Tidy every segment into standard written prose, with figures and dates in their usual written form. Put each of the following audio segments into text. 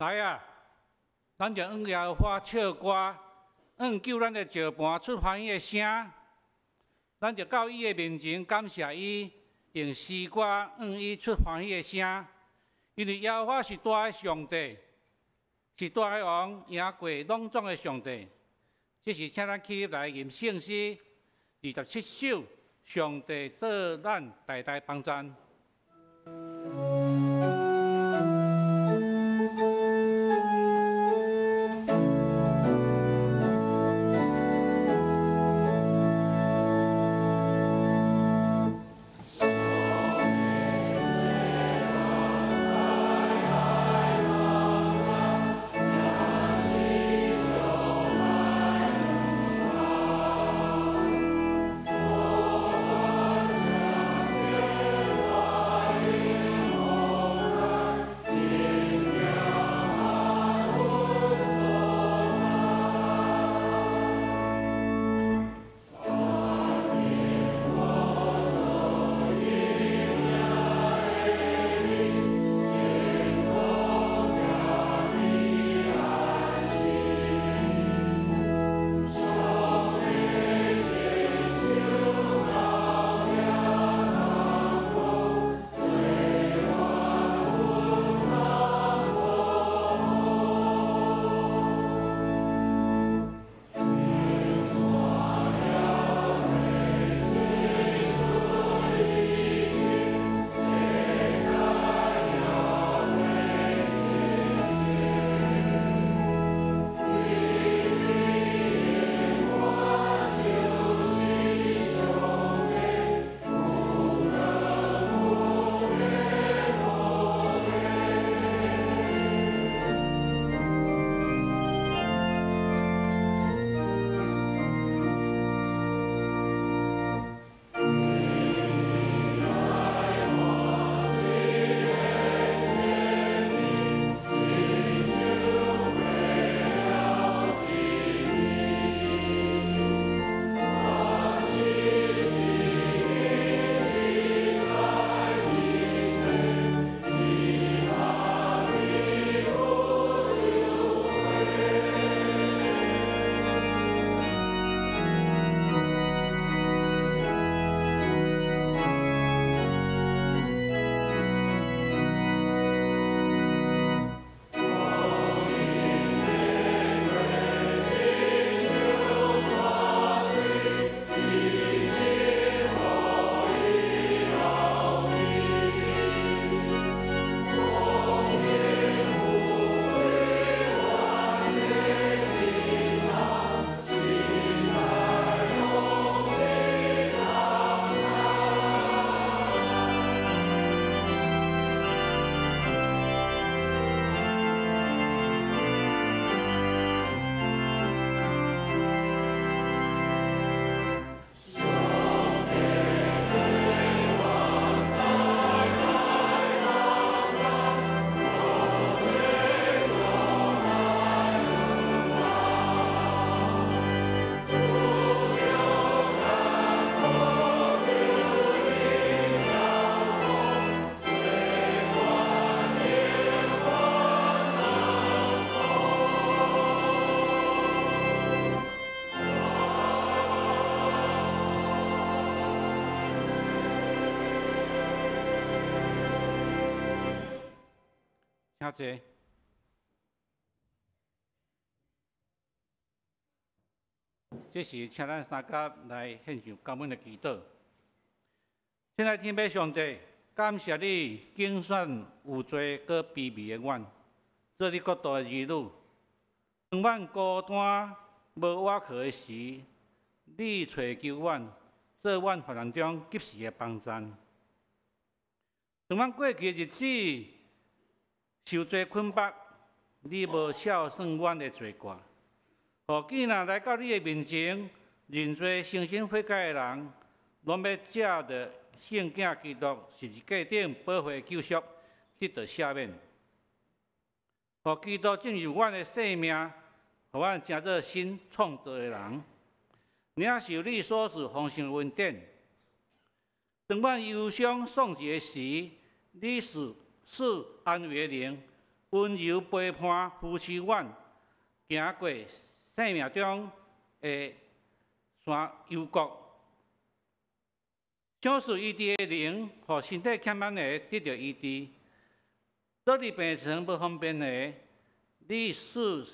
來啊！咱就向耶和華唱歌，向救咱的石磐出歡喜的聲。咱就到伊的面前感謝伊，用詩歌向伊出歡喜的聲。因為耶和華是大的上帝，是大的王，贏過攏總的上帝。這是請咱起立來吟聖詩27首，上帝做咱大大幫贊。請坐。這時，請咱三甲來獻上感恩的祈禱。親愛天父上帝，感謝你揀選有罪閣卑微的阮，做你國度的兒女。當阮孤單無倚靠的時，你揣求阮，做阮患難中及時的幫贊。當阮過去的日子受罪捆綁，你無笑算阮的罪過。予囝若來到你的面前，認罪、誠心悔改的人，攏欲藉著聖囝基督十字架頂寶血救贖，得到赦免。予基督進入阮的生命，予阮成做新創造的人，領受你所賜豐盛的恩典。當阮憂傷喪志的時，你是賜安慰的靈，溫柔陪伴扶持阮行過生命中的山幽谷。賞賜醫治的靈，予身體欠滿的得著醫治。倒佇病床無方便的，你賜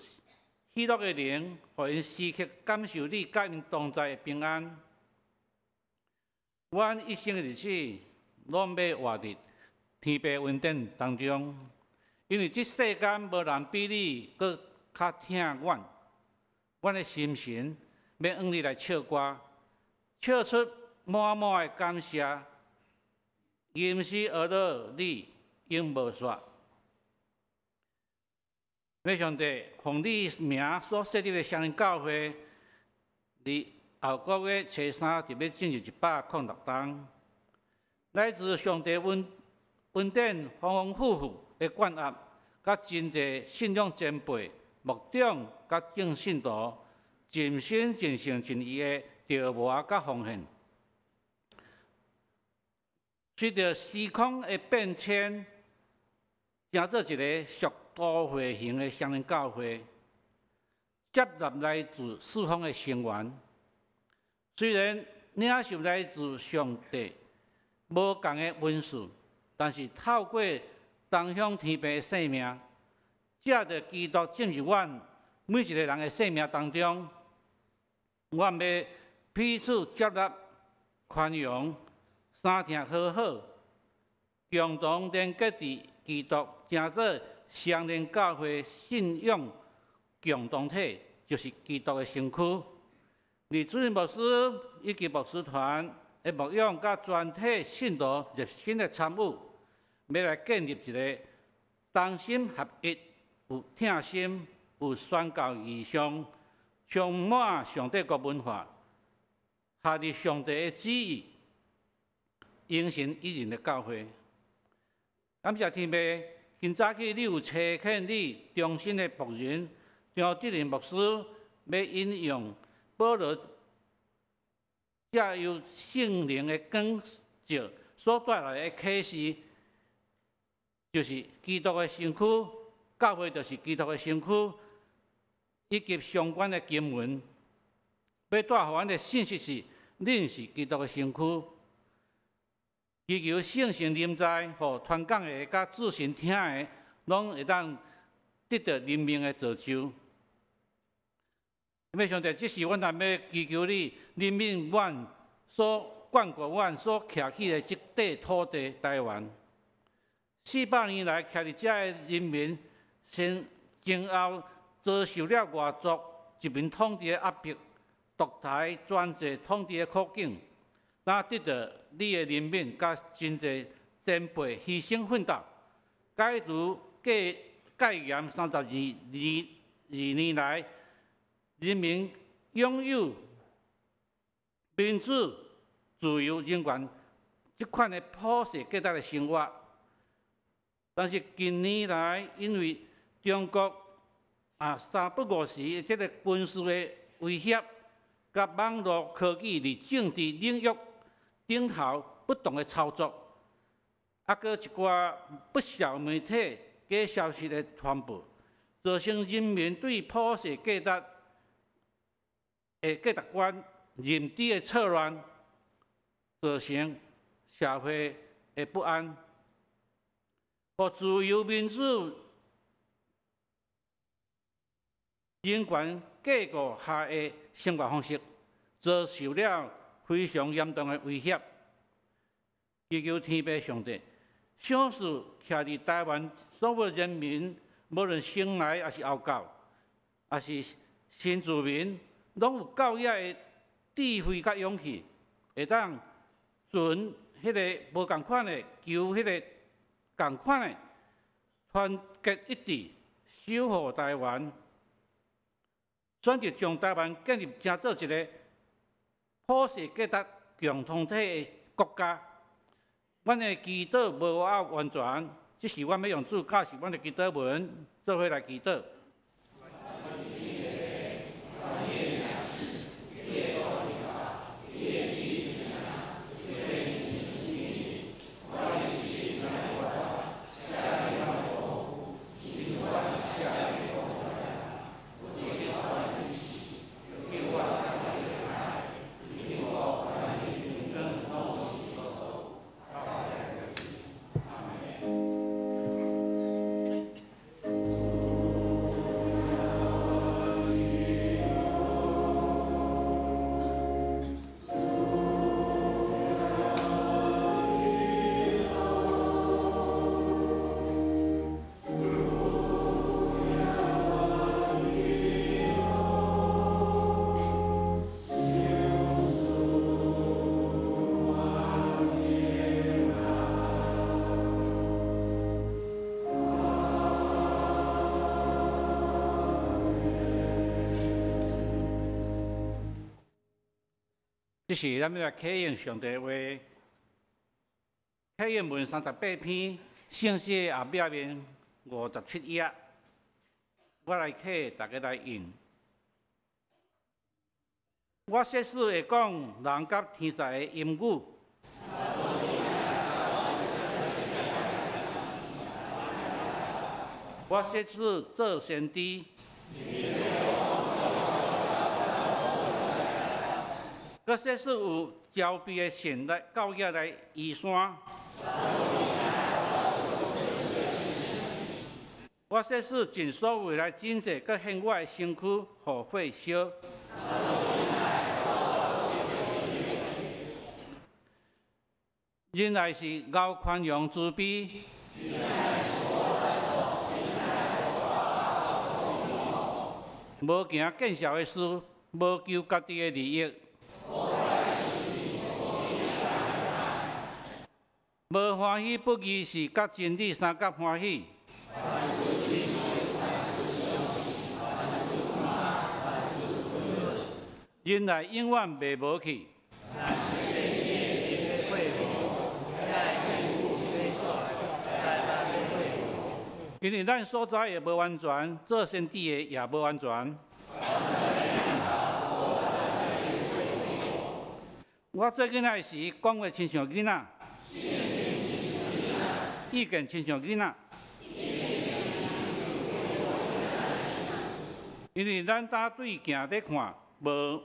喜樂的靈，予𪜶時刻感受你佮𪜶同在的平安。阮一生的日子，攏欲活佇天父恩典當中，因為這世間無人比你閣較疼阮。阮的心神欲向你來唱歌，唱出滿滿的感謝。吟詩呵咾你永無煞。欲上帝奉你名所設立的雙靈教會，佇後個月初三就欲進入106冬。來自上帝恩典豐豐富富的灌壓，佮真濟信仰前輩、牧長佮眾信徒盡心盡性盡意的琢磨佮奉獻。隨著時空的變遷，成做一個屬都會型的雙靈教會，接納來自四方的成員。雖然領受來自上帝無仝的恩賜，但是透過同享天父的生命，藉著基督進入阮每一個人的生命當中，阮欲彼此接納、寬容、相疼和好，共同連結佇基督，成做雙靈教會信仰共同體，就是基督的身軀。李主任牧師以及牧師團的牧養，佮全體信徒熱心的參與，欲來建立一個同心合一、有疼心、有宣教異象、充滿上帝國文化、合佇上帝的旨意、榮神益人的教會。感謝天父，今早起你有差遣你忠心的僕人張德仁牧師，欲引用保羅藉由聖靈的光照所帶來的啟示，就是基督的身軀，教會就是基督的身軀，以及相關的經文，欲帶予阮的信息是：恁是基督的身軀。祈求聖神臨在，予傳講的佮注神聽的，攏會當得著靈命的造就。欲上帝，這是阮若欲祈求你憐憫阮所眷顧阮所徛起的這塊土地台灣。400年來，徛佇遮的人民，先前後遭受了外族殖民統治的壓迫、獨裁專制統治的苦境，若得著你的憐憫，佮真濟前輩犧牲奮鬥，解除戒嚴32年來，人民擁有民主、自由、人權這款的普世價值的生活。但是近年來，因為中國三不五時這个軍事的威脅，佮網路科技佇政治領域頂頭不當的操作，閣一寡不肖媒體假消息的傳播，造成人民對普世價值的價值觀認知的錯亂，造成社會的不安。予自由民主人權架構下的生活方式，遭受了非常嚴重的威脅。祈求天父上帝，賞賜徛佇台灣所有人民，無論新來抑是後到，抑是新住民，攏有夠額的智慧佮勇氣，會當存彼个無仝款的，求彼个仝款的，團結一致，守護台灣，選擇將台灣建立成做一个普世價值共同體的國家。阮的祈禱無猶完全，這是阮欲用主教示阮的祈禱文，做伙來祈禱。這是咱欲來啟應上帝話，啟應文38篇，聖詩後壁面57頁，我來啟，大家來應。我設使會講人佮天使的音語，我設使做先知。閣設使有召庇的神來教育來移山，我設使盡所有來拯濟，閣獻我的身軀予火燒。忍耐是𠢕寬容慈悲，無行見笑的事，無求家己的利益。無歡喜不義是佮真理相佮歡喜。忍耐永遠袂無去。因為咱所知的無完全，做先知的也無完全。我做囡仔時，講話親像囡仔。意見親像囡仔，因為咱早對鏡咧看，無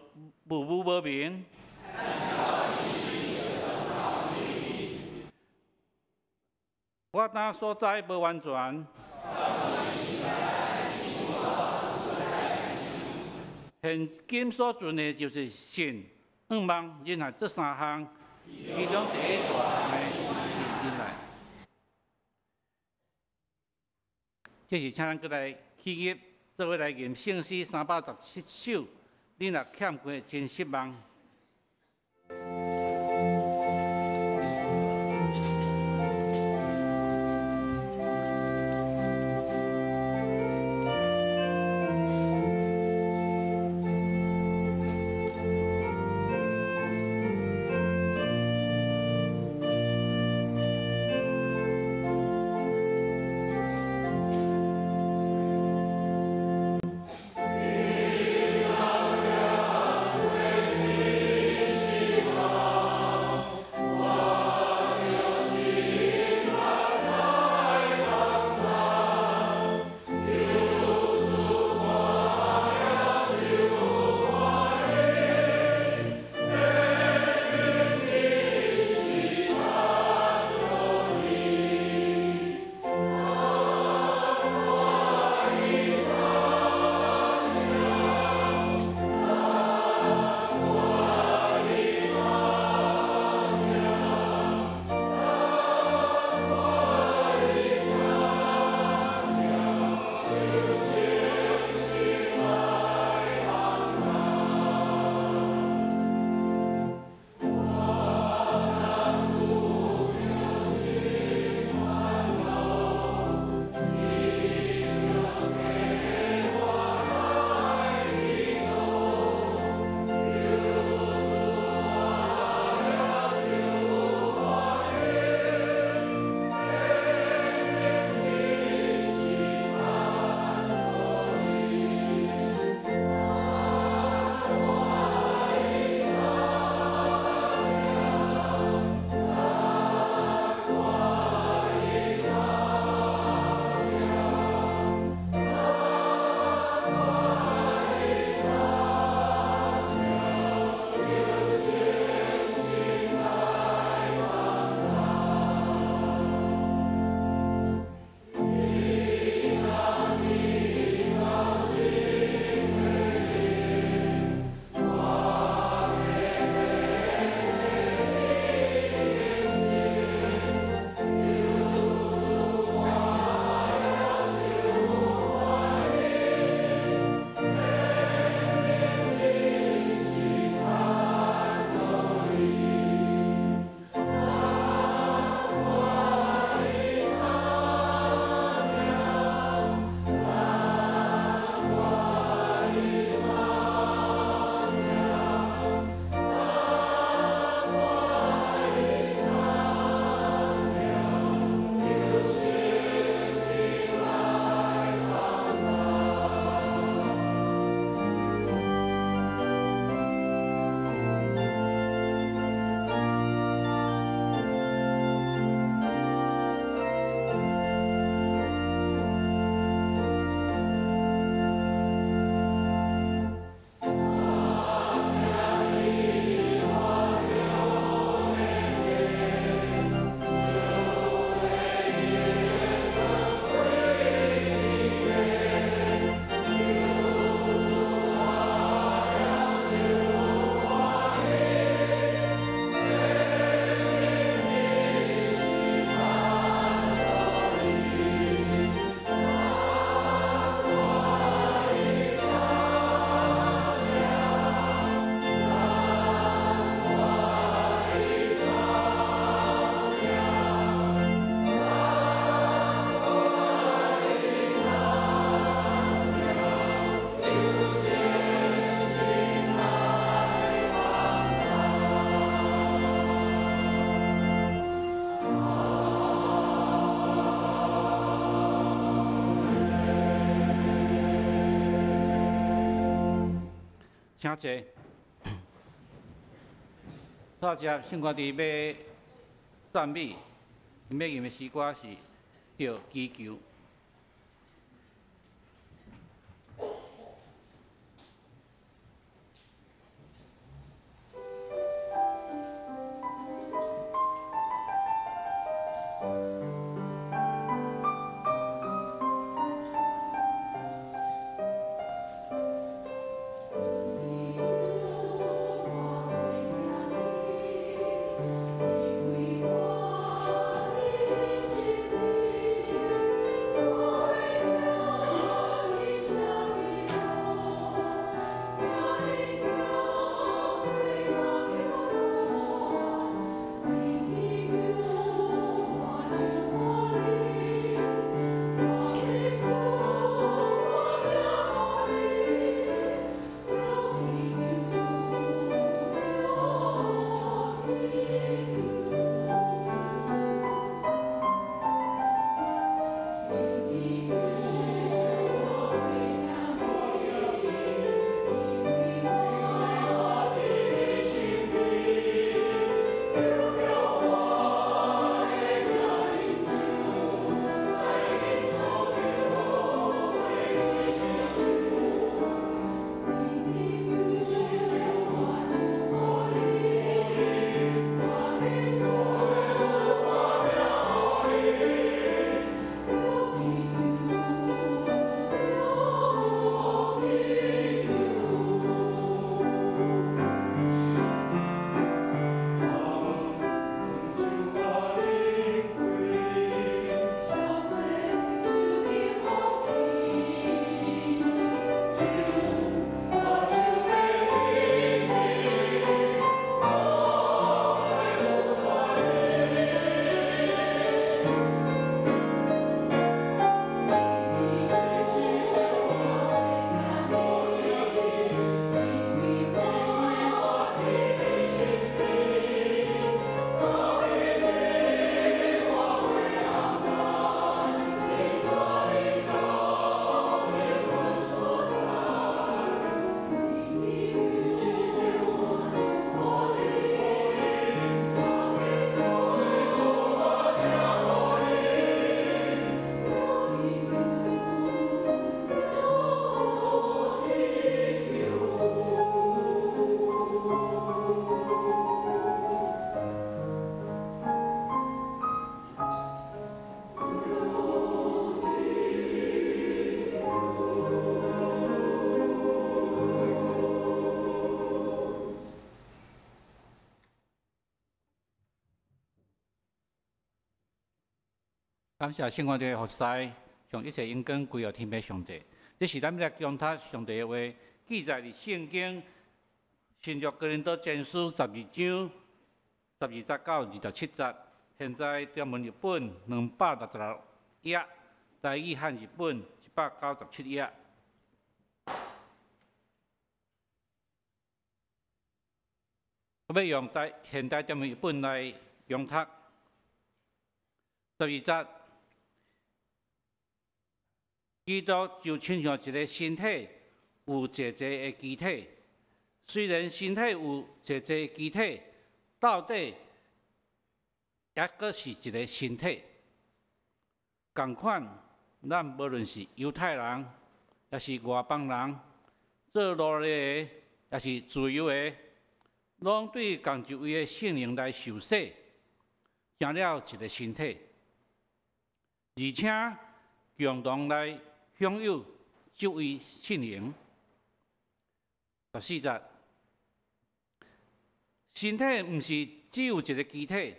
無無無明。我當所知無完全，現今所存的就是信、盼望、忍耐這三項，其中第一大項的是忍耐。這是請咱閣來起立，做伙來吟聖詩317首。你若欠過，真失望。你若欠請坐。首先，聖歌隊欲讚美，𪜶欲吟的詩歌是《著祈求》。感謝聖歌隊的服侍，將一切榮光歸予天父上帝。這是咱欲來誦讀上帝的話，記載佇聖經新約哥林多前書12章12節到27節。現在中文譯本266頁，台語漢譯本197頁。我欲用台現代中文譯本來誦讀12節。基督就親像一个身體，有濟濟的肢體。雖然身體有濟濟肢體，到底猶閣是一个身體。仝款，咱無論是猶太人，抑是外邦人，做奴隸的，抑是自由的，攏對仝一位的聖靈來受洗，成了一个身體，而且共同來享有這位聖靈。14節，身體毋是只有一个肢體，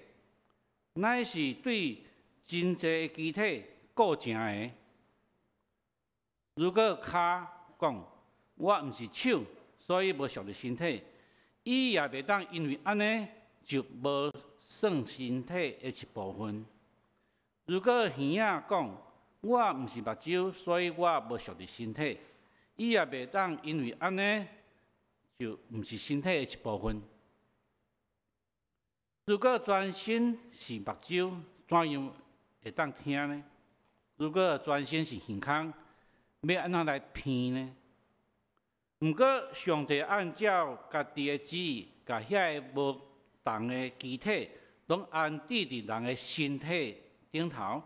乃是對真濟的肢體構成的。如果跤講我毋是手，所以無屬佇身體，伊也袂當因為按呢就無算身體的一部分。如果耳仔講我毋是目睭，所以我無屬佇身體，伊也袂當因為按呢就毋是身體的一部分。如果全身是目睭，怎樣會當聽呢？如果全身是耳孔，欲按怎來鼻呢？毋過，上帝按照家己的旨意，共遐个無仝的肢體，攏安置佇人的身體頂頭。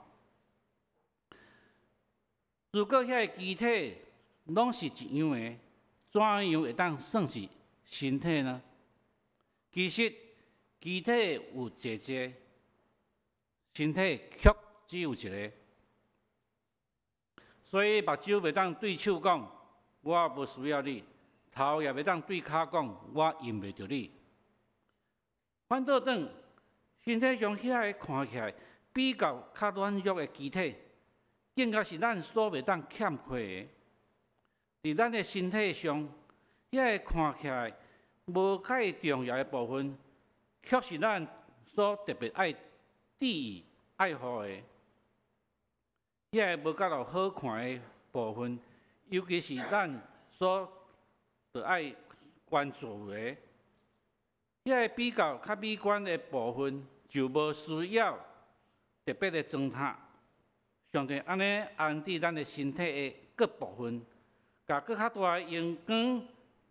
如果遐個肢體攏是一樣的，怎樣會當算是身體呢？其實，肢體有濟濟，身體卻只有一个。所以目睭袂當對手講：我無需要你；頭也袂當對跤講：我用袂著你。反倒轉，身體上遐个看起來比較較軟弱的肢體，更加是咱所袂當欠缺的。佇咱的身體上，遐個看起來無介重要的部分，卻是咱所特別愛注意、愛護的。遐个無夠好看的部分，尤其是咱所著愛關注的。遐個比較較美觀的部分，就無需要特別的糟蹋。上帝按呢安置咱的身體的各部分，共閣較大的榮光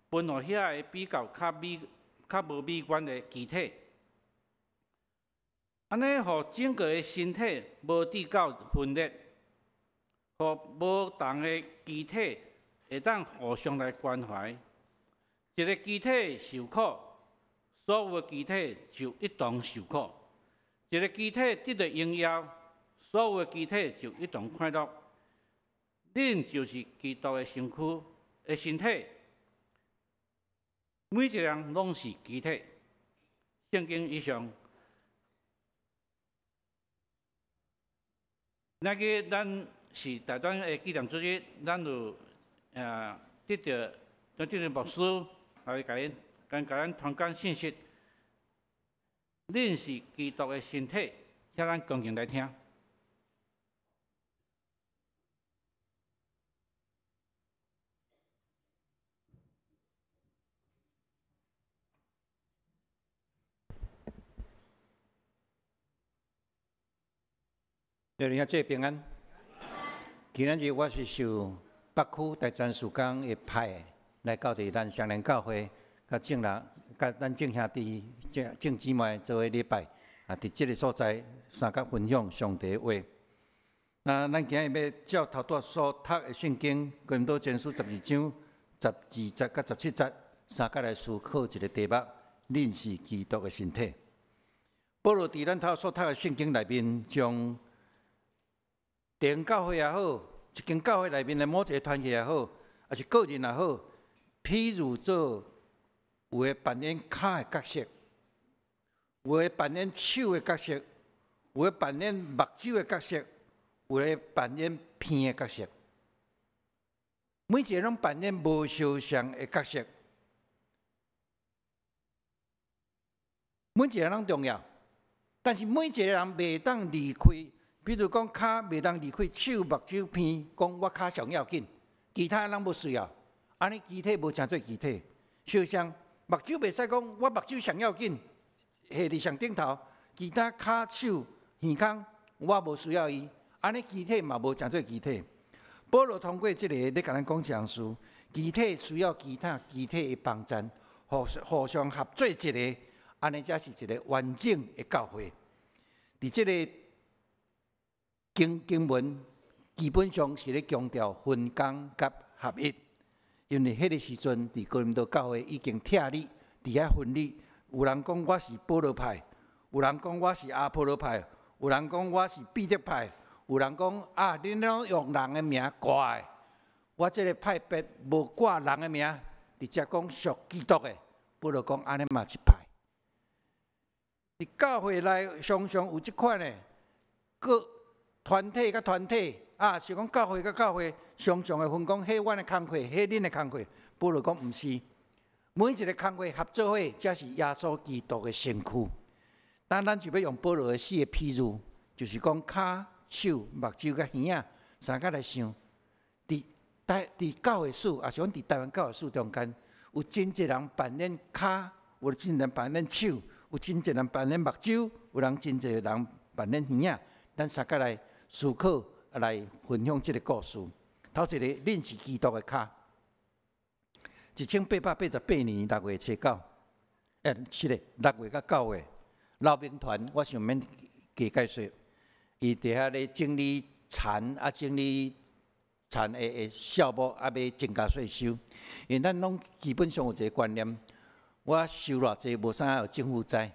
分予遐个比較較美、較無美觀的肢體，按呢，予整個的身體無致到分裂，予無仝的肢體會當互相來關懷。一个肢體受苦，所有的肢體就一同受苦；一个肢體得著榮耀，所有的肢體就一同快樂。恁就是基督的身軀的身體，每一个人攏是肢體。聖經以上，那個咱是大專的紀念主日，咱有得著張振牧師來共𪜶共咱傳講信息。恁是基督的身體，請咱恭敬來聽。各位兄弟平安。今仔日我是受北區大專事工的派來到佇咱雙連教會，佮眾人、佮咱眾兄弟、眾眾姊妹做伙禮拜，啊，佇這个所在相佮分享上帝話。那咱今日欲照頭拄仔所讀的聖經，哥林多前書12章12節佮17節，相佮來思考一个題目：恁是基督的身體。保羅佇咱頭所讀的聖經內面，將地方教會也好，一間教會內面的某一个團體也好，抑是個人也好，譬如做有的扮演跤的角色，有的扮演手的角色，有的扮演目睭的角色，有的扮演鼻的角色。每一个攏扮演無相像的角色，每一个攏重要，但是每一个人袂當離開。比如講，跤袂當離開手、目睭、鼻，講我跤上要緊，其他攏無需要。按呢肢體無成做肢體。相像目睭袂使講我目睭上要緊，下佇上頂頭，其他跤手、耳孔我無需要伊。按呢肢體嘛無成做肢體。保羅通過這个咧共咱講一項事，肢體需要其他肢體的幫贊，互互相合做一个，按呢才是一个完整的教會。佇這个經經文基本上是咧強調分工佮合一，因為彼个時陣佇哥林多教會已經拆裂，佇遐分裂。有人講我是保羅派，有人講我是阿波羅派，有人講我是彼得派，有人講啊，恁攏用人的名掛的，我這个派別無掛人的名，直接講屬基督的。保羅講按呢嘛一派。佇教會內常常有這款的各團體佮團體，啊，是講教會佮教會，常常會分講，彼阮的工課，彼恁的工課。保羅講毋是，每一个工課合做伙，才是耶穌基督的身軀。但咱就欲用保羅的四个譬喻，就是講跤、手、目睭佮耳仔，三个來想。佇台佇教會史，抑是講佇台灣教會史中間，有真濟人扮演跤，有真濟人扮演手，有真濟人扮演目睭，有人真濟人扮演耳仔。咱三个來思考，來分享這个故事。頭一个，恁是基督的跤。1888年6月初9，欸，是咧，6月佮9月，刘銘傳，我想免加解說，伊佇遐咧整理田啊，整理田的數目啊，欲增加稅收。因為咱攏基本上有一個觀念，我收偌濟無啥予政府知，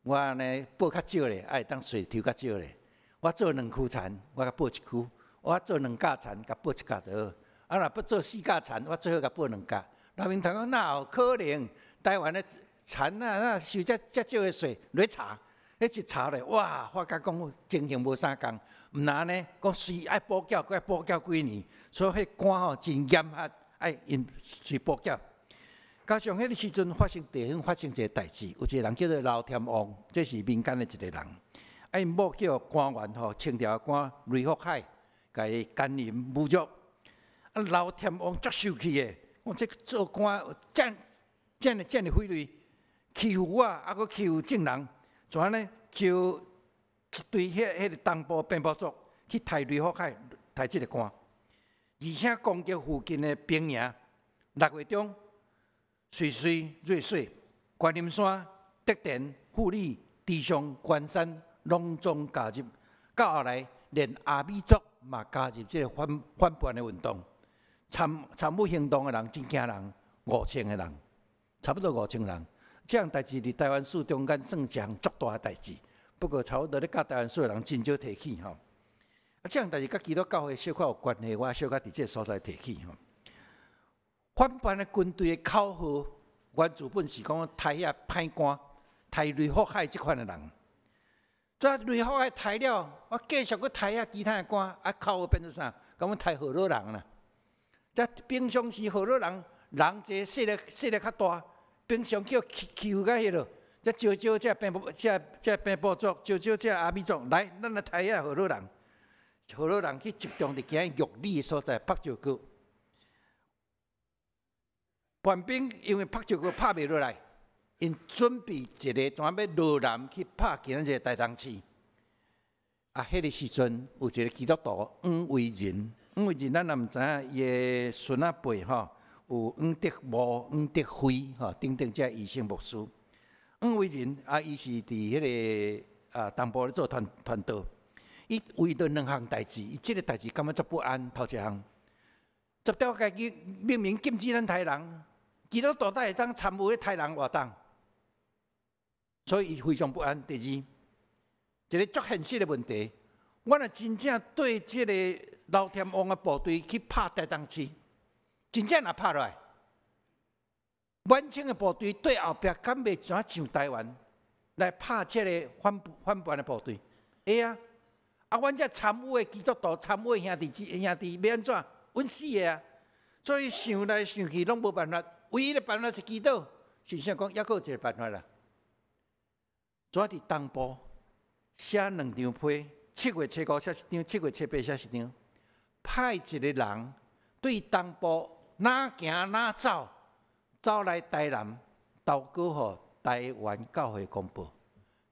我按呢報較少咧，會當稅抽較少咧。我做兩區田，我共報一區；我做兩甲田，共報一甲就好。啊，若欲做四甲田，我最好共報兩甲。劉銘傳講哪有可能？台灣的田啊，哪收遮遮少的稅，落查，彼一查咧，哇！發覺講情形無相仝，毋若按呢，講稅愛補繳，閣愛補繳幾年，所以彼官吼真嚴格，愛𪜶稅補繳。加上彼个時陣發生地方發生一个代誌，有一個人叫做劉添旺，這是民間的一個人。啊，𪜶某叫官員吼，清朝官雷福海，共伊姦淫侮辱。啊，劉添旺足生氣的，講這做官遮遮爾遮爾匪類，欺負我，啊，閣欺負眾人，怎按呢？招一隊彼個東部平埔族去刣雷福海，刣這個官，而且攻擊附近的兵營。6月中，瑞穗、瑞穗、觀音山、竹田、富里、池上、關山，攏總加入。到後來，連阿美族嘛加入這個反叛的運動。參與行動的人真驚人，5000個人，差不多5000人。這項代誌佇台灣史中間算一項足大的代誌。不過差不多咧教台灣史的人真少提起吼。啊，這項代誌佮基督教會小可有關係，我小可佇這個所在提起吼。反叛的軍隊的口號，原自本是講刣遐歹官、刣雷福海這款的人。這雷福海刣了，我繼續閣刣遐其他的官，啊，口號變做啥？講阮刣河洛人啦。這平常時河洛人人濟勢力較大，平常叫欺負甲彼落，這招招這平埔這這平埔族，招招這阿美族來，咱來刣遐河洛人。河洛人去集中佇今玉里的所在，朴石閣。叛兵因為朴石閣拍袂落來，𪜶準備一个怎欲落南去拍今仔日台東市。啊，彼个時陣有一個基督徒黃維仁，黃維仁咱也毋知影伊的孫仔輩吼，有黃德武、黃德輝吼等等這醫生牧師。黃維仁啊，伊是佇彼个啊東部咧做傳道，伊為著兩項代誌，伊這个代誌感覺足不安。頭一項，十條家己明明禁止咱刣人，基督徒才會當參與咧刣人活動，所以伊非常不安。第二，一個足現實的問題，我若真正對這個劉添旺的部隊去拍台東市，真正若拍落來，滿清的部隊對後壁敢袂怎上台灣來拍這個反叛的部隊？會啊！啊，阮這參與的基督徒、參與的兄弟姊兄弟欲按怎？阮死的啊！所以想來想去攏無辦法，唯一的辦法是祈禱。想想講，猶閣有一個辦法啦。主要佇東部寫兩張批，7月初5寫一張，7月初8寫一張，派一個人對東部哪行哪走，走來台南投稿予台灣教會公報，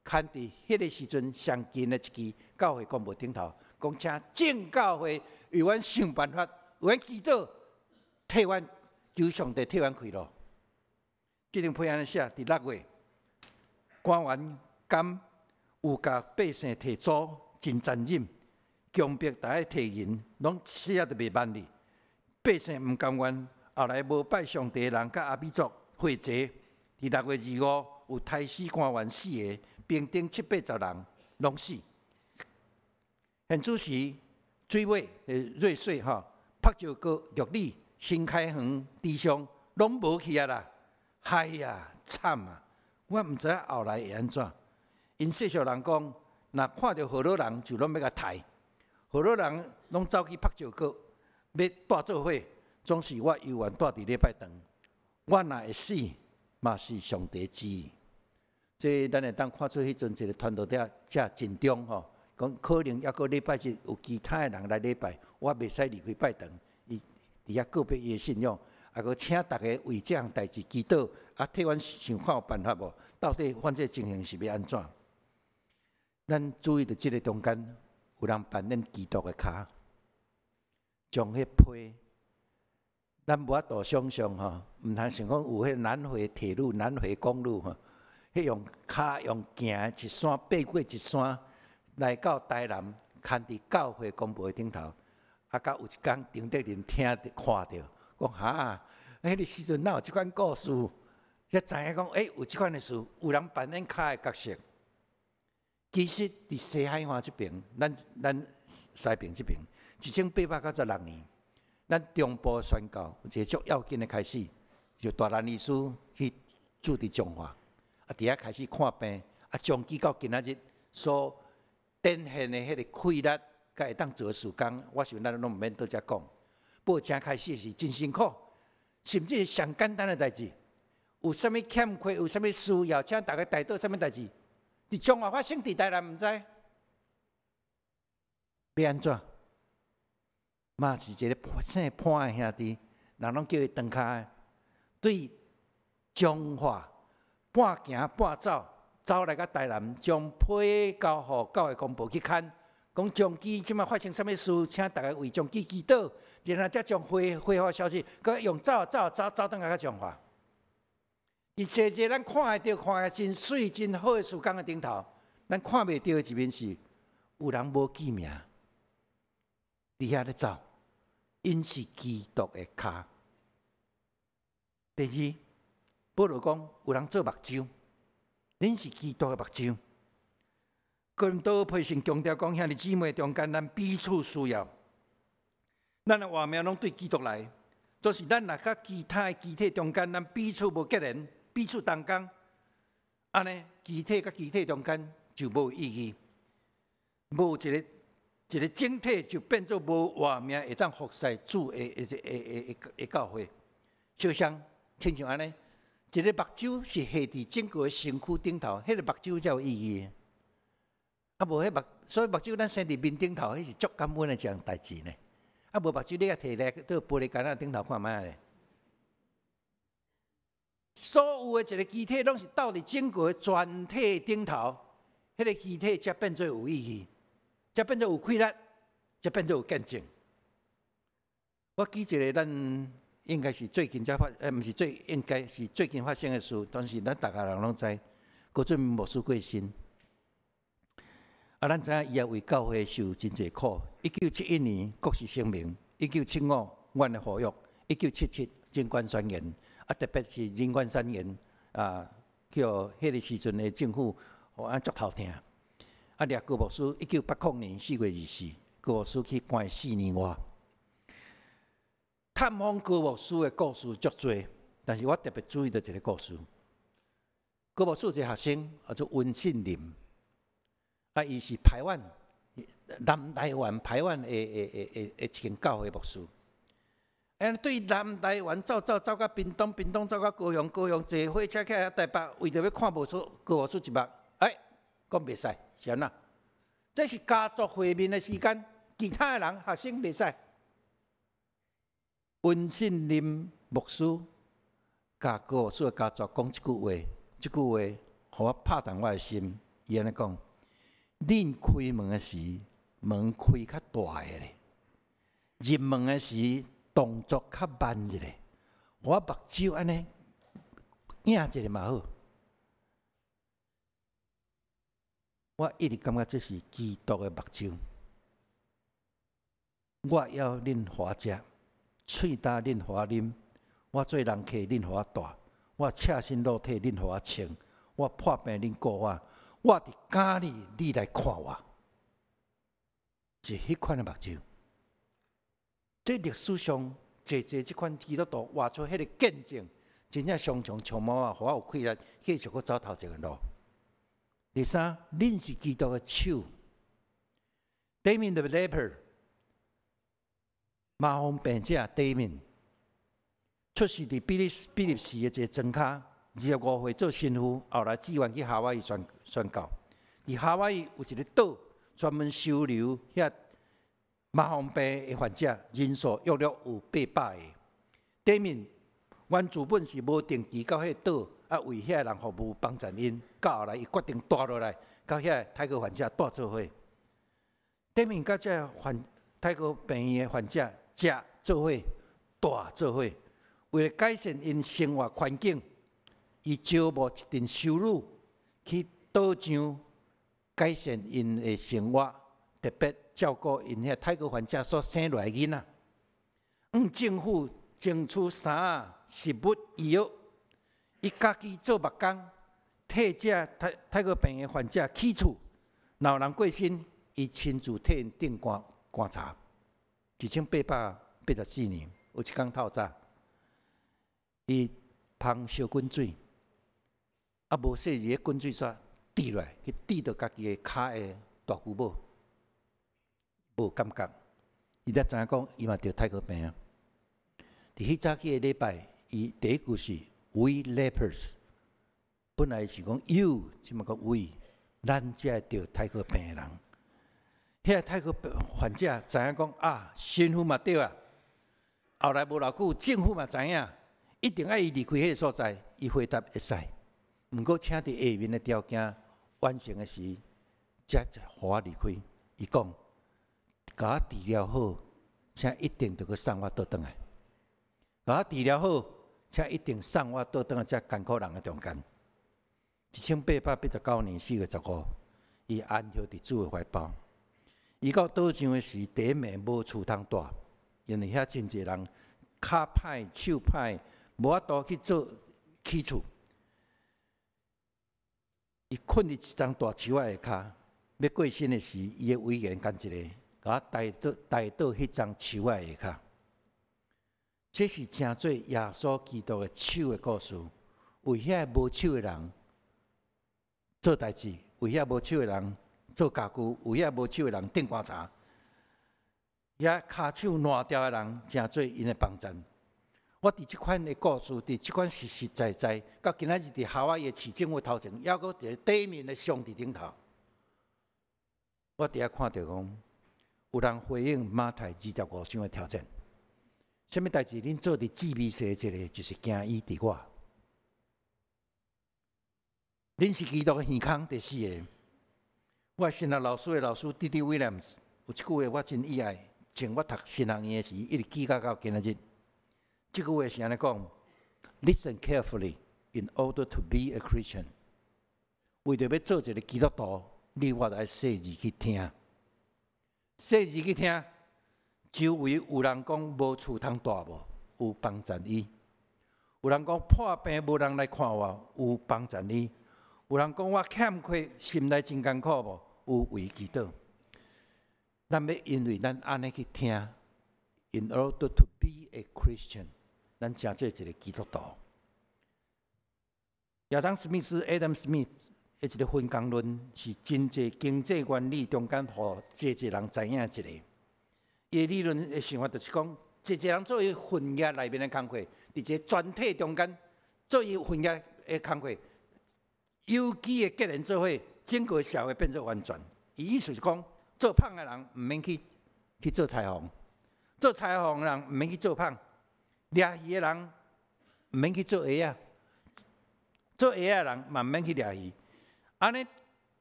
刊佇彼个時陣上近的一期教會公報頂頭，講請眾教會為阮想辦法，為阮祈禱，替阮求上帝替阮開路。這張批按呢寫，佇6月，官員敢有共百姓提租，真殘忍，強迫大家提銀，攏死也都袂萬哩。百姓毋甘願，後來無拜上帝的人佮阿美族會齊，佇6月25有刣死官員四个，兵丁七八十人攏死。現此時水尾瑞穗吼，朴石閣、玉里、新開園、池上攏無去啊啦！哎呀，慘啊！我毋知影後來會按怎。𪜶世俗人講，若看著河洛人就攏欲共刣，河洛人攏走去朴石閣，欲蹛做伙，總是我猶原蹛佇禮拜堂。我若會死，嘛是上帝旨意。這咱會當看出彼陣一個傳道者遮盡忠吼，講可能猶閣禮拜日有其他的人來禮拜，我袂使離開拜堂。伊佇遐告別伊的信仰，啊，閣請逐家為這項代誌祈禱，啊，替阮想看有辦法無？到底反正情形是欲按怎？咱注意著這个中間有人扮演基督的跤，將彼批咱無法度想象吼，毋通想講有彼個南迴鐵路、南迴公路吼，彼用跤用行一山爬過一山，來到台南，牽佇教會公婆的頂頭。啊，到有一工，張德林聽著看著，講哈，彼個時陣哪有這款故事？才知影講，欸，有這款的事，有人扮演跤的角色。其實佇西海岸這爿，咱西爿這爿，1896年，咱中部宣教有一個足要緊的開始，就大蘭醫師去駐佇彰化，啊，佇遐開始看病，啊，長期到今仔日所展現的彼個氣力，佮會當做的事工，我想咱攏毋免佇遮講。不過正開始是真辛苦，甚至上簡單的代誌，有啥物欠缺，有啥物需要，請大家代禱啥物代誌，佇彰化發生，佇台南毋知，欲按怎？嘛是一个姓潘的兄弟，人攏叫伊長跤的，對彰化半行半走，走來到台南，將批交予教會公婆去牽，講彰基這擺發生啥物事，請大家為彰基祈禱，然後才將回回復消息，閣用走走走走轉來到彰化。佇濟濟咱看會著、看會真媠、真好的事工的頂頭，咱看袂著的一面是有人無記名，佇遐咧走，𪜶是基督的跤。第二，保羅講有人做目睭，恁是基督的目睭。哥林多書信強調講，兄弟姊妹中間，咱彼此需要，咱的活命攏對基督來。就是咱若佮其他的肢體中間，咱彼此無結連，彼此同工，按呢，肢體佮肢體中間就無意義，無一個一個整體就變做無活命，會當服侍主的教會。就像親像按呢，一个目睭是繫佇整個身軀頂頭，彼個目睭才有意義。啊，無彼目，所以目睭咱生佇面頂頭，彼是足感恩的一項代誌呢。啊，無目睭你也提來佇玻璃桿仔頂頭看覓咧。所有的一個肢體攏是鬥佇整個全體頂頭，彼個肢體才變做有意義，才變做有氣力，才變做有見證。我舉一個咱應該是最近才發，毋是最應該是最近發生的事，但是咱逐家人攏知，高俊牧師過身。啊，咱知影伊也為教會受真濟苦。1971年國是聲明，1975阮的呼籲，1977人權宣言，啊，特別是人權宣言啊，叫彼個時陣的政府予俺足頭疼。啊，掠高牧師，1980年4月24，高牧師去關4年外。探訪高牧師的故事足濟，但是我特別注意到一個故事。高牧師有一個學生叫做溫信林。啊，伊是排灣南台灣排灣的一間教會牧師。哎，對南台灣走走走到屏東，屏東走到高雄，高雄坐火車去台北，為著欲看牧師高牧師一目，欸，講袂使，是按怎？這是家族會面的時間，其他的人學生袂使。溫信林牧師共高牧師的家族講這句話，這句話予我拍動我的心。伊按呢講：恁開門的時，門開較大个咧；入門的時，動作較慢一下。我目睭按呢影一下嘛好。我一直感覺這是基督的目睭。我枵恁予我食，喙焦恁予我啉，我做人客恁予我蹛，我赤身露體恁予我穿，我破病恁顧我，我佇監裡你來看我，是彼款的目睭。這歷史上濟濟這款基督徒活出彼個見證，真正常常充滿我，予我有氣力繼續閣走頭前的路。第三，恁是基督的手。Damien the leper，麻風病者 Damien，出世佇比利時的一個莊跤，25歲做神父，後來志願去夏威夷宣教。佇夏威夷有一個島，專門收留遐麻風病的患者，人數約略有800個。Damien 原主本是無定期到彼個島，啊，為遐人服務幫贊𪜶。到後來，伊決定蹛落來，佮遐泰國患者蹛做伙。Damien 佮這患泰國病院的患者食做伙，蹛蹛做伙，為了改善𪜶生活環境，伊招募一陣修女去島上改善𪜶的生活，特別照顧𪜶遐泰國患者所生落來囡仔。向政府爭取衫仔、食物、醫藥，伊家己做木工，替這泰國病的患者起厝。若有人過身，伊親自替𪜶釘棺材。1884年，有一工透早，伊捧燒滾水，啊無細意，滾水煞滴落來，去滴著家己的跤的大舅母，無感覺。伊才知影講，伊嘛得泰國病啊。佇彼早起的禮拜，伊第一句是 “We lepers”，本來是講 “you”，這馬講 “we”，咱這得泰國病的人。遐個泰國患者知影講啊，神父嘛對啊。後來無偌久，政府嘛知影，一定愛伊離開彼個所在。伊回答會使，毋過請佇下面的條件完成的時，才予我離開。伊講，共我治療好，請一定著閣送我倒轉來。共我治療好，請一定送我倒轉來這艱苦人的中間。1889年4月15，伊安歇佇主的懷抱。伊到島上的時，第一暝無厝通蹛，因為遐真濟人跤歹手歹，無法度去做起厝。伊睏佇一叢大樹仔下跤，欲過身的時，伊的委員干一个，共我帶到彼叢樹仔下跤。這是成做耶穌基督的手的故事，為遐個無手的人做代誌，為遐無手的人做家具，為遐無手的人釘棺材，遐跤手爛掉的人，成做𪜶的幫贊。我佇這款的故事，佇這款實實在在，到今仔日佇夏威夷市政府頭前，猶閣佇咧底面的像佇頂頭。我佇遐看著講，有人回應馬太25章的挑戰。啥物代誌？恁做佇至微細一个，就是行醫佇我。恁是基督的耳孔，第四个。我神學老師的老師 D.D. Williams 有一句話我真喜愛，從我讀神學院的時，一直記到今仔日。這句話是按呢講：Listen carefully in order to be a Christian。為著欲做一个基督徒，你我著愛細膩去聽，細膩去聽。周圍有人講無厝通蹛無？有幫贊伊。有人講破病無人來看我，有幫贊伊。有人講我欠缺，心內真艱苦無？有為祈禱。咱欲因為咱按呢去聽，in order to be a Christian，咱成做一个基督徒。亞當史密斯（Adam Smith）的一个分工論是真濟經濟原理中間，予濟濟人知影一个。伊的理論的想法就是講，濟濟人做伊份業內面的工課，佇一個全體中間做伊份業的工課，有機的結連做伙，整個社會變做完全。伊意思是講，做紡的人毋免去做裁縫，做裁縫的人毋免去做紡，掠魚的人毋免去做鞋仔，做鞋仔的人嘛毋免去掠魚。按呢，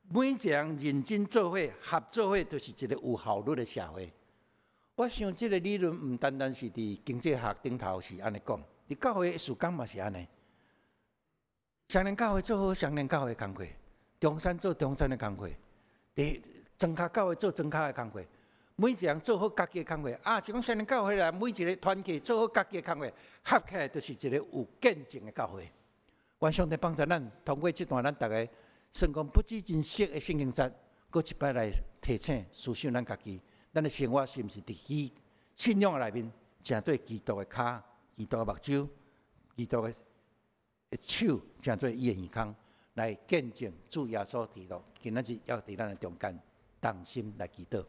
每一個人認真做伙、合做伙，就是一個有效率的社會。我想這个理論毋單單是佇經濟學頂頭是按呢講，佇教會的事工嘛是按呢。雙連教會做好雙連教會工課，中山做中山的工課，佇莊跤教會做莊跤的工課，每一人做好家己的工課。啊，是講雙連教會啦，每一个團契做好家己的工課，合起來就是一个有見證的教會。願上帝幫助咱，通過這段咱逐个算講不只真熟的聖經節，閣一擺來提醒思想咱家己，咱的生活是毋是佇基信仰的內面，成做基督的跤、基督的目睭、基督的手，成做伊的耳孔，來見證主耶穌基督。今仔日猶佇咱的中間，同心來祈禱。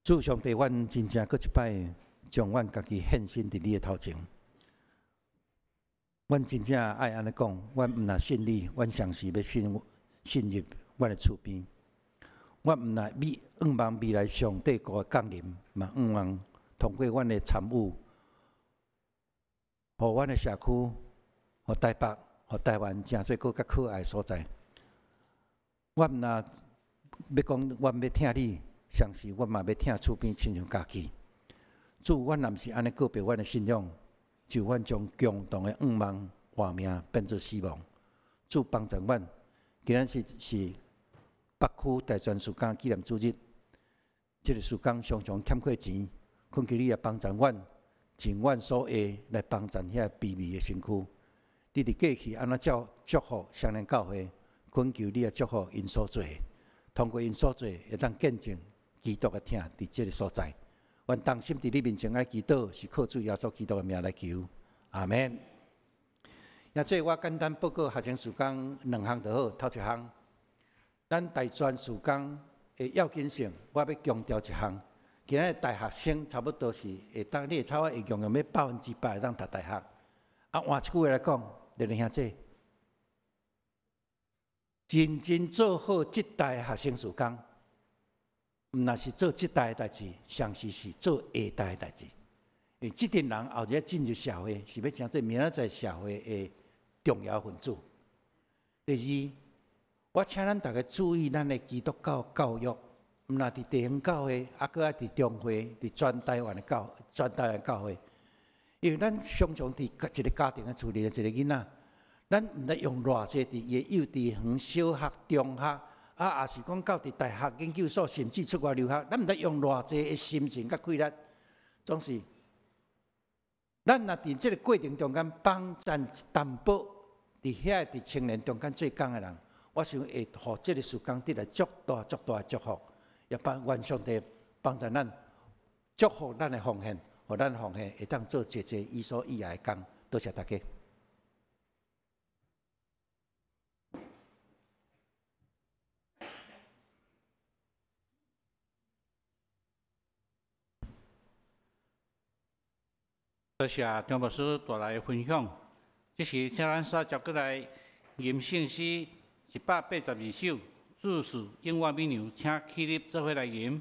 主上帝，阮真正閣一擺將阮家己獻身佇你的頭前。阮真正愛按呢講，阮毋若信你，阮嘗試欲信入阮的厝邊。阮毋若向望未來上帝國的降臨，嘛向望通過阮的參與，予阮的社區、予台北、予台灣成做閣較可愛的所在。阮毋若欲講，阮欲疼你，相信我嘛欲疼厝邊親像家己。主，阮若毋是按呢告白阮的信仰，就阮將共同的願望活命變做死亡。主幫助阮，今仔日是北區大專事工紀念主日，這个事工常常欠缺錢，懇求你也幫助阮，盡阮所會來幫助遐卑微的身軀。你佇過去按怎照祝福雙連教會，懇求你也祝福𪜶所做的，通過𪜶所做的，會當見證基督的疼佇這个所在。阮同心佇你面前來祈禱，是靠主耶穌基督的名來求，阿門。也這我簡單報告學生事工兩項就好，頭一項，咱大專事工的要緊性，我欲強調一項。今仔日大學生差不多是會當，你會差不多會用用欲100%會當讀大學。啊，換一句話來講，弟兄姊，認真做好這代學生事工，毋若是做這代的代誌，上是是做下代的代誌。因為這陣人後日進入社會，是欲成做明仔載社會的重要分子。第二，我請咱逐家注意咱的基督教教育，毋若佇地方教會，啊，閣愛佇中會，佇全台灣的教，全台灣教會。因為咱常常佇一个家庭的厝裡一个囡仔，咱毋知用偌濟佇伊的幼稚園、小學、中學，啊，也是講到佇大學、研究所，甚至出國留學，咱毋知用偌濟的心神佮氣力，總是，咱若佇這个過程中間幫贊一淡薄，佇遐佇青年中間做工的人，我想會予這个事工得來足大足大的祝福，也幫願上帝幫助咱祝福咱的奉獻，予咱奉獻會當做濟濟伊所喜愛的工。多謝大家。多謝張牧師帶來的分享。這時，請咱煞接過來吟聖詩182首，主是永遠美娘，請起立做伙來吟。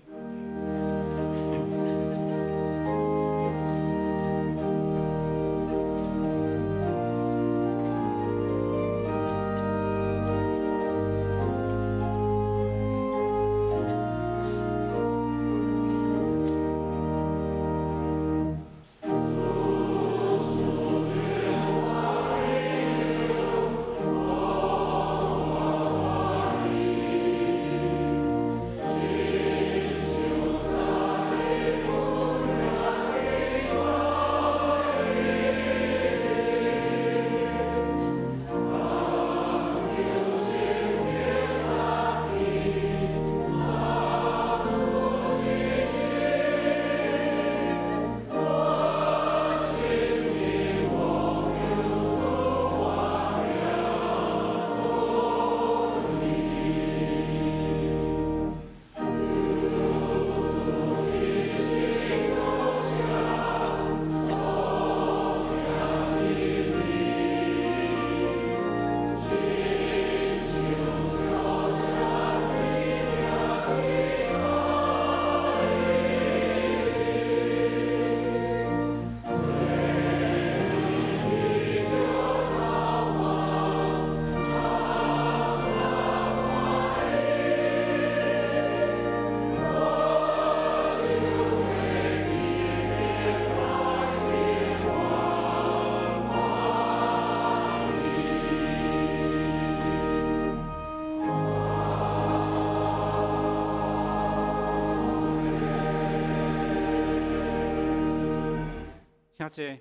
請坐。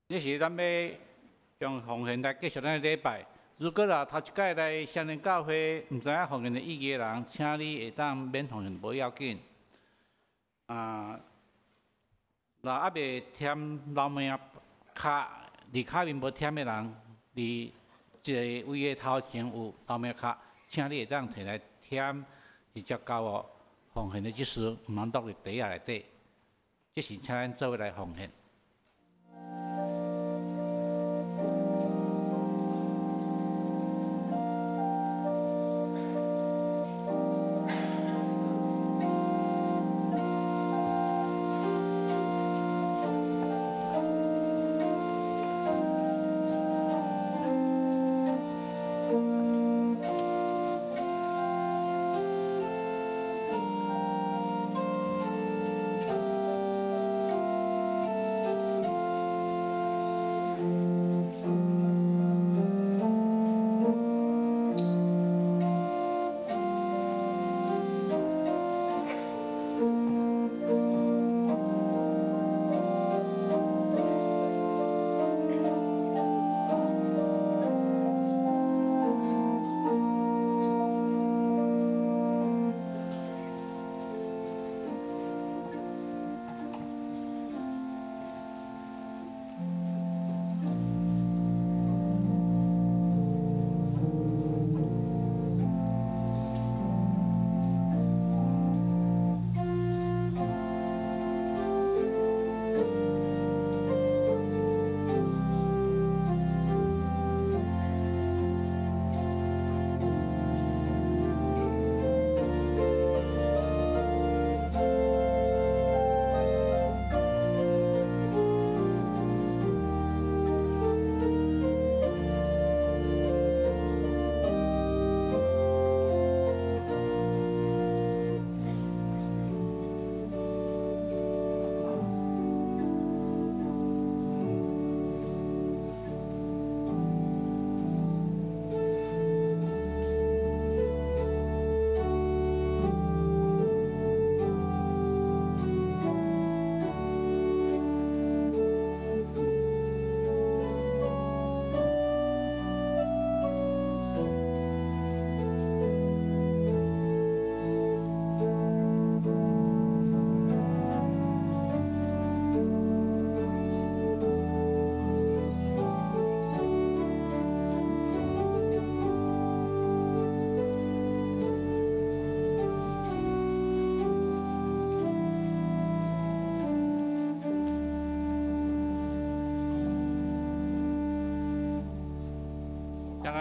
這是咱欲用奉獻來繼續咱的禮拜。如果若頭一擺來雙連教會，毋知影奉獻的意義的人，請你會當免奉獻，無要緊。啊，若猶未添老命卡，佇跤面無添的人，佇一个位的頭前有老命卡，請你會當提來添，直接交予奉獻的執事，毋通落佇袋仔內底。這是請咱做伙來奉獻。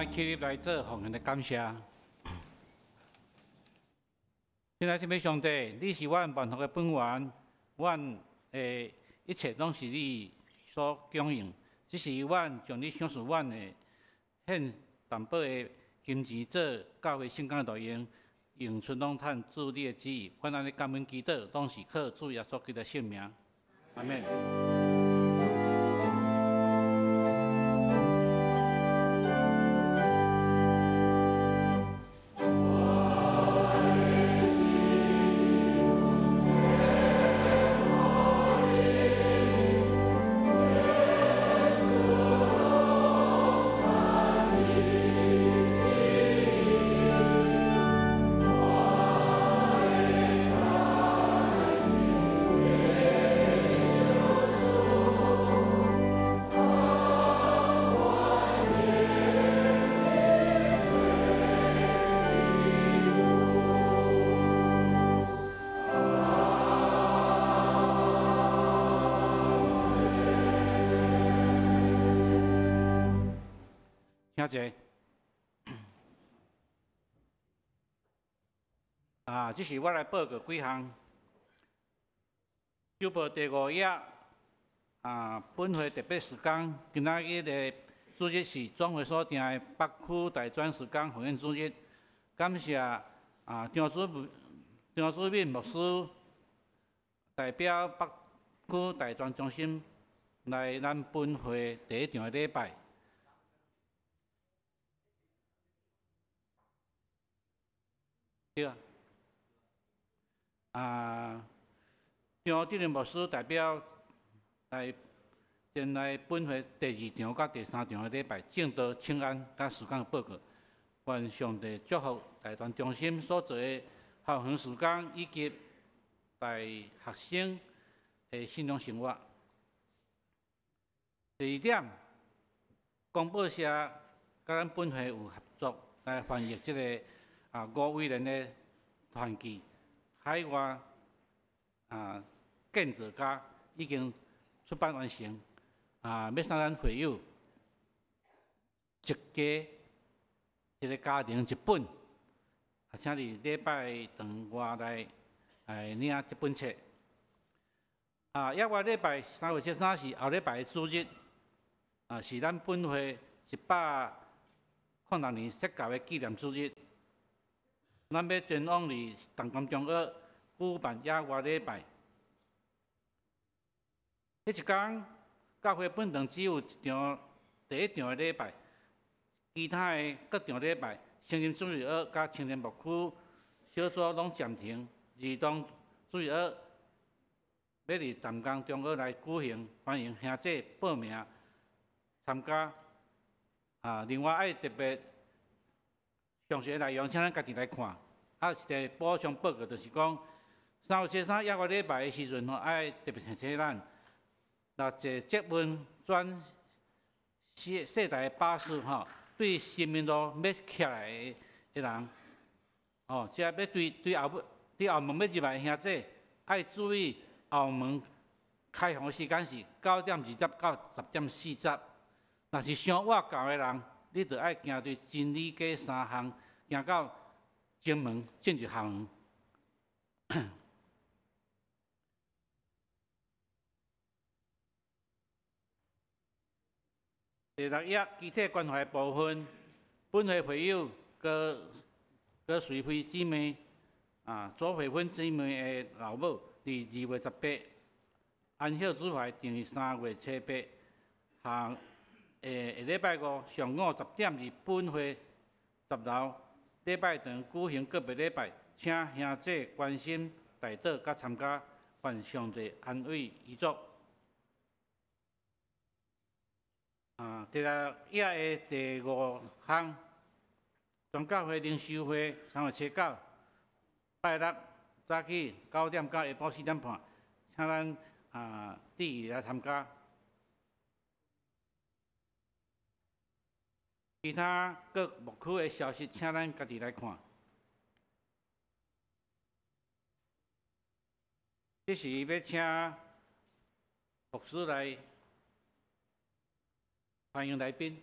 咱起立來做奉獻的感謝。親愛的天父上帝，你是阮萬福的本源，阮的一切攏是你所供應。只是阮將你賞賜阮的獻淡薄的金錢做教會聖工的路用，用出攏趁主你的旨意。阮按呢感恩祈禱，攏是靠主耶穌基督的聖名。阿們。請坐。啊，這是我來報告幾項。週報第五頁，啊，本會特別事工，今仔日的主日是總會所定的北區大專事工奉獻主日。感謝啊張主敏牧師代表北區大專中心來咱本會第一場的禮拜。對啊，啊，張志林牧師代表來前來本會第二場佮第三場的禮拜，證道請安佮事工報告。願上帝祝福大專中心所做的校園事工以及大學生的信仰生活。第二點，公報社佮咱本會有合作來翻譯這个啊，吳偉仁的傳記，海外啊建造家已經出版完成，啊，欲送咱會友一家一个家庭一本，啊，請佇禮拜堂外來來領這本冊。啊，抑外禮拜3月13是後禮拜的主日，啊，是咱本會106年設教的紀念主日。咱欲前往佇淡江中學舉辦野外禮拜。彼一工，教會本堂只有一場第一場的禮拜，其他的各場禮拜，成人主日學佮青年牧區小組攏暫停。兒童主日學欲佇淡江中學來舉行，歡迎兄弟報名參加。啊，另外愛特別詳細內容，請咱家己來看。啊，一个補充報告就是講，3月13抑外禮拜的時陣吼，愛特別提醒咱，若坐捷運轉四台巴士吼，對新民路欲徛來的人，吼，這欲對後尾對後門欲入來的兄弟，愛注意後門開放的時間是9點20到10點40。若是傷倚舊的人，你就愛行對真理街三巷，行到前門進入校園。第六頁肢體關懷部分，本會會友郭郭隨妃姊妹啊，左慧芬姊妹的老母，佇2月18安息主懷定佇3月7下下禮拜五上午10點佇本會10樓禮拜堂舉行告別禮拜，請兄弟關心代禱佮參加，願上帝安慰遺族。啊，第六頁的第五項，全教會靈修會3月7、9，拜六早起9點到下晡4點半，請咱啊注意來參加。其他各牧區的消息，請咱家己來看。這時欲請牧師來歡迎來賓。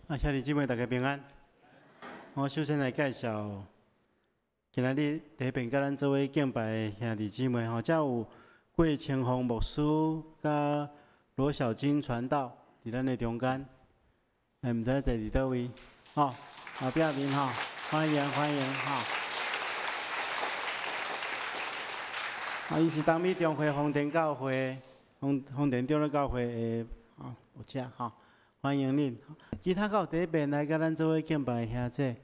啊，兄弟姊妹，大家平安。我首先來介紹，今仔日佇彼邊佮咱做伙敬拜的兄弟姊妹吼，遮有郭清峰牧師佮羅小金傳道佇咱的中間，欸，毋知佇佇佗位，吼，後壁面吼，歡迎歡迎吼。啊，伊是東美中會豐田教會，豐豐田長老教會的吼牧者吼。歡迎恁，其他閣有佇彼邊來佮咱做伙敬拜的兄姐。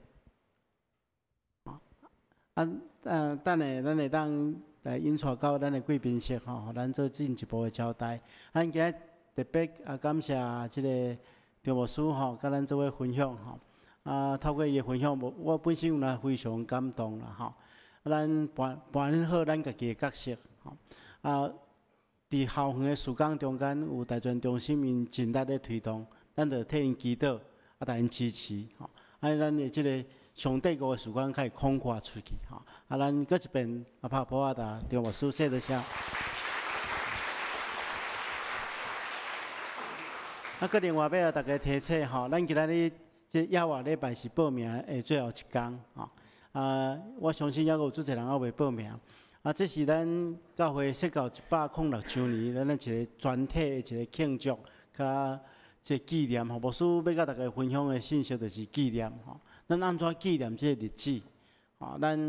啊，等下咱會當來引帶到咱的貴賓室吼，予咱做進一步的交代。咱今日特別啊感謝這个張牧師吼，佮咱做伙分享吼。啊，透過伊的分享，我我本身有若非常感動啦吼。咱扮扮演好咱家己的角色吼。啊，佇校園的事工中間，有大專中心𪜶盡力咧推動。咱就替𪜶祈禱，啊，共𪜶支持，吼。按呢，咱的這个上帝國的事工較會擴闊出去，吼。啊，咱閣一遍啊，拍噗仔，共張牧師說多謝。啊，閣另外欲共大家提醒吼，咱今仔日這猶活禮拜是報名的最後一工，吼。啊，我相信猶閣有足濟人猶未報名。啊，這是咱教會設教106周年，咱的一个全體的一个慶祝，佮這紀念吼，牧師欲佮大家分享的信息就是紀念吼。咱按怎紀念這個日子？吼，咱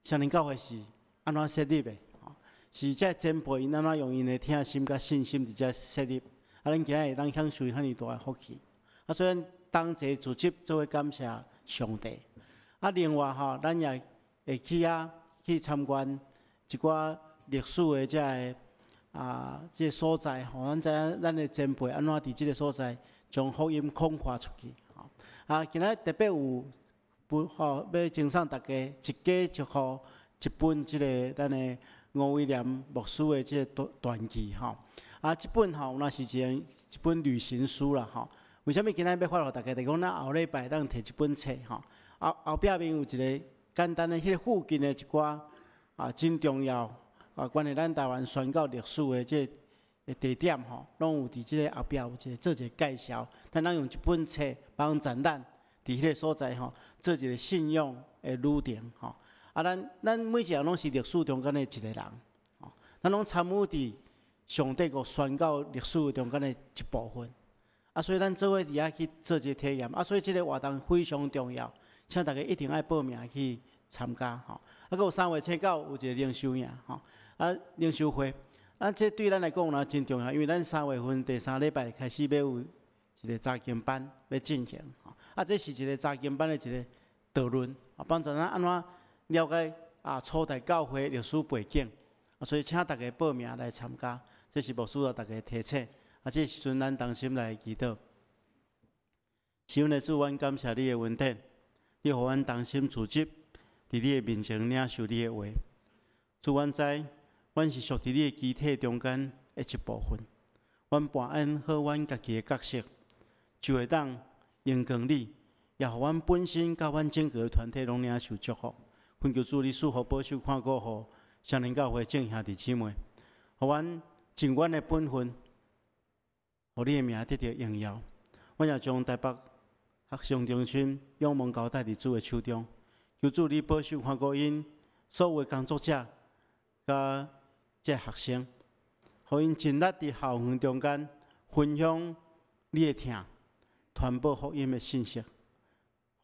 聖靈教會是按怎設立的？吼，是這前輩𪜶按怎用𪜶的疼心佮信心佇遮設立？啊，咱今仔日會當享受遐爾大的福氣。啊，所以咱同齊組織做伙感謝上帝。啊，另外吼，咱也會去遐去參觀一寡歷史的這个啊，這个所在吼，咱知影咱的前輩按怎佇這个所在將福音擴發出去。吼，啊，今仔特別有不吼，欲贈送大家一家一戶一本這个咱的吳威廉牧師的這个傳記吼。啊，這本吼，若是一個一本旅行書啦吼。為啥物今仔欲發予大家？就是講咱後禮拜當提這本冊吼。後後壁面有一个簡單的彼个附近的一寡啊，真重要。啊，關於咱台灣宣教歷史的這个地點吼，攏有佇這个後壁有一个做一个介紹。咱通用一本冊幫助咱佇彼个所在吼，做一个信仰的旅程吼。啊，咱咱每一个人攏是歷史中間的一个人，吼，咱攏參與佇上帝國宣教歷史中間的一部分。啊，所以咱做伙佇遐去做一个體驗。啊，所以這个活動非常重要，請大家一定愛報名去參加吼。啊，閣有3月初9有一个靈修營吼。啊，靈修會，啊，這對咱來講呢真重要，因為咱3月份第三禮拜開始欲有一个查經班欲進行，吼，啊，這是一个查經班的一个導論，啊，幫助咱按怎了解啊初代教會歷史背景，啊，所以請大家報名來參加，這是牧師共大家提醒，啊，這時陣咱同心來祈禱。是阮的主，阮感謝你的恩典，你予阮同心組織，佇你的面前領受你的話，主，阮知。阮是屬佇你的肢體中間的一部分，阮扮演好阮家己的角色，就會當榮光你，也予阮本身佮阮整個團體攏領受祝福。懇求主你賜福保守看顧予聖靈教會眾兄弟姊妹，予阮盡阮的本分，予你的名得著榮耀。阮也將台北學生中心仰望交代佇主的手中，求主你保守看顧𪜶所有的工作者佮這學生，予𪜶盡力佇校園中間分享你的疼，傳播福音的信息，予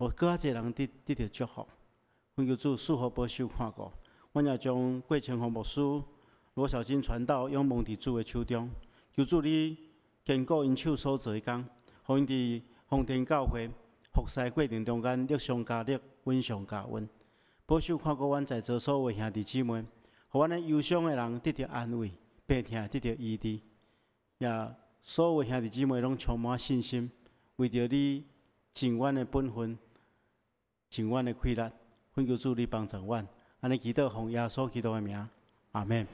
閣較濟人得得著祝福。懇求主賜福保守看顧，阮也將郭清峰牧師、羅小金傳道仰望佇主的手中，求主你堅固𪜶手所做的工，予𪜶佇豐田教會服侍過程中間力上加力，穩上加穩，保守看顧阮在座所有兄弟姊妹。予阮的憂傷的人得著安慰，病痛得著醫治，也所有兄弟姊妹攏充滿信心，為著你盡阮的本分，盡阮的氣力，懇求主你幫助阮，按呢祈禱奉耶穌基督的名，阿們。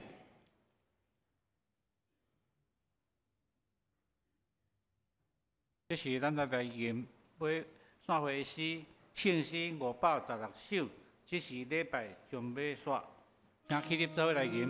這是咱來來吟尾散會詩，聖詩516首，這是禮拜將欲煞。請起立做伙來吟。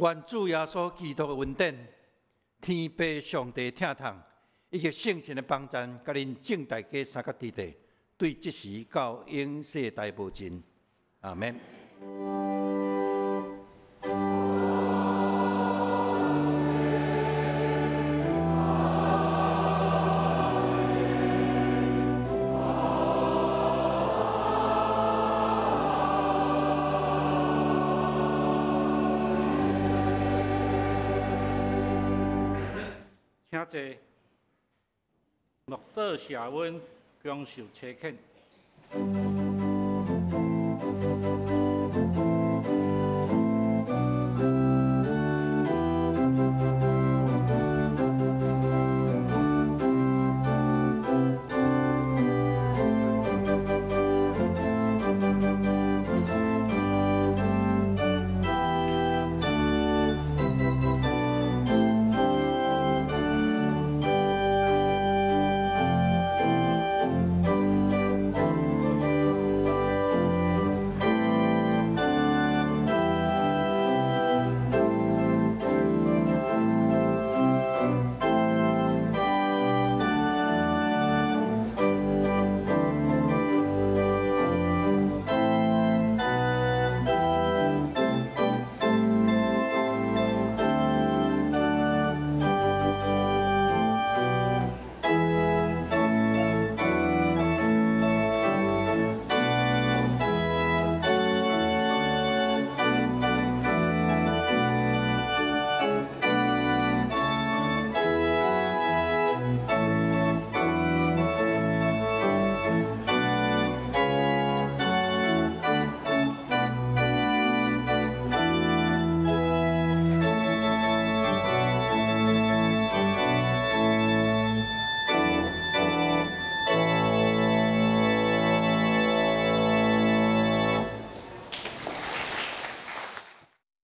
願主耶穌基督的恩典、天父上帝疼痛，以及聖神的幫贊，佮恁眾大家三甲弟弟，對這時到永世代無盡。阿門。請坐，默禱謝恩，享受差遣。